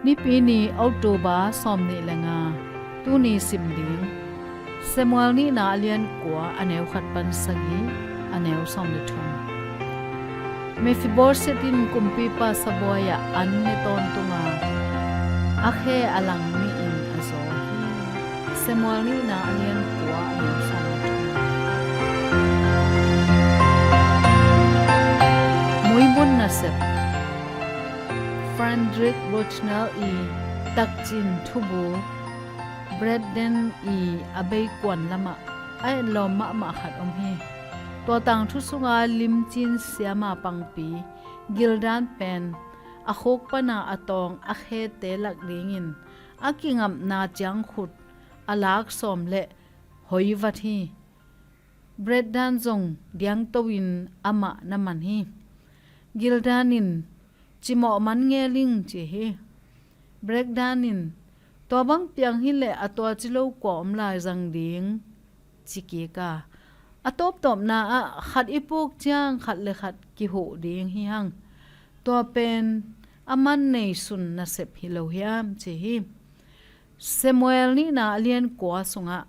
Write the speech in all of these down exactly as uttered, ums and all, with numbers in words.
Nipi ni, October sawmnih le nga. Tuni sim ding, Samuel nihna a lian kua, a neu khat pan sagih, a neu sawm le thum. Mephibosheth in kumpipa sabuai ah an ne tawntung a, a khe a lang mi-in a zaw hi. Samuel nihna a lian kua, a neu sawm le thum. Muibun nasep. Frederick Bucknell i takcin thubu, Brandon i a beikuan lamah a etlawm mahmah khat om hi. Tua tangthu sunga limcin siama pangpi Gildan pen a khuk pana a tawng a khete lak dingin a kingapna ciangkhut a lak sawm le hoi vat hi. Brandon zong diangto-in amah na man hi. Gildan in, "Cimawh man ngel ing," ci hi. Brandon in, "Tua bang piang hileh a tuaci lo kua om lai zang ding?" ci kik a, a tawptawpna ah khat i puk ciang khat le khat kihuh ding hi hang. Tua pen a man neisun nasep hi lo hiam, ci hi. Samuel nihna a lian kua sungah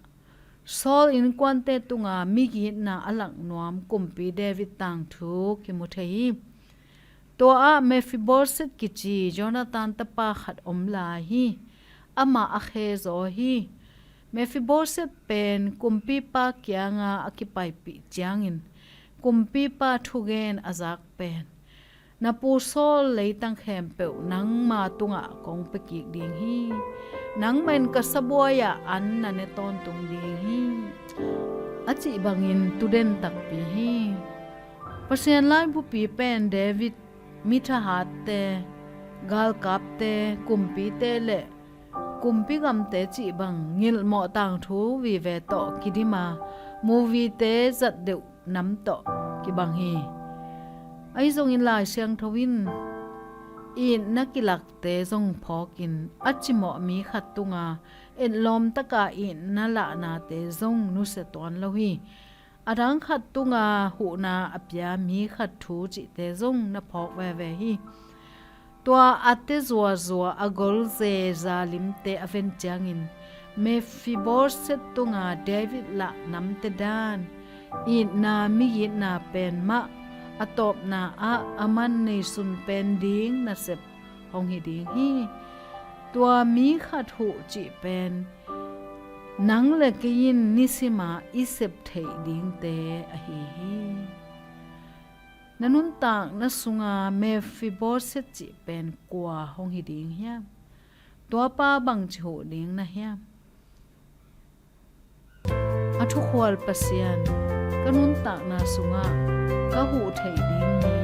Saul innkuante tunga migitna a lak nuam kumpi David tangthu kimu thei hi. Tua ah Mephibosheth kici Jonathan tapa khat om lai hi. Amah a khe zaw hi. Mephibosheth pen kumpipa kianga a kipaipih ciangin kumpipa thugen a zak pen, "Na pu Saul leitang khempeuh nangma tungah kong pia kik ding hi. Nangmah in ka sabuai ah an na ne tawntung ding hi," a cih bangin tu den takpi hi. Pasian laibupi pen David mithahatte, galkapte, kumpite le kumpi gamte cih bang ngilhmawh tangthu vive tawh kidim a, movie-te zat deuh nam tawh kibang hi. Ahi zongin Lai Siangtho in itna kilakte zong phawkin a cimawh mi khat tunga etlawm taka itna lahnate zong nusia tuan lo hi. A dang khat tunga huhna a pia mi khat thu cihte zong na phawk veve hi. Tua a te zuazua a gol zeza limte a ven ciangin Mephibosheth tunga David lah namte dan itna migitna pen mah a tawpna ah a man neisun pen ding nasep hong hi ding hi. Tua mi khat huh cih pen nang le kei in nisima i sep theih dingte ahi hi. Na nuntakna sunga Mephibosheth cih pen kua hong hi ding hiam? Tuapa bangci huh ding na hiam? A thukhual Pasian, ka nuntakna sungah ka huh theih ding mi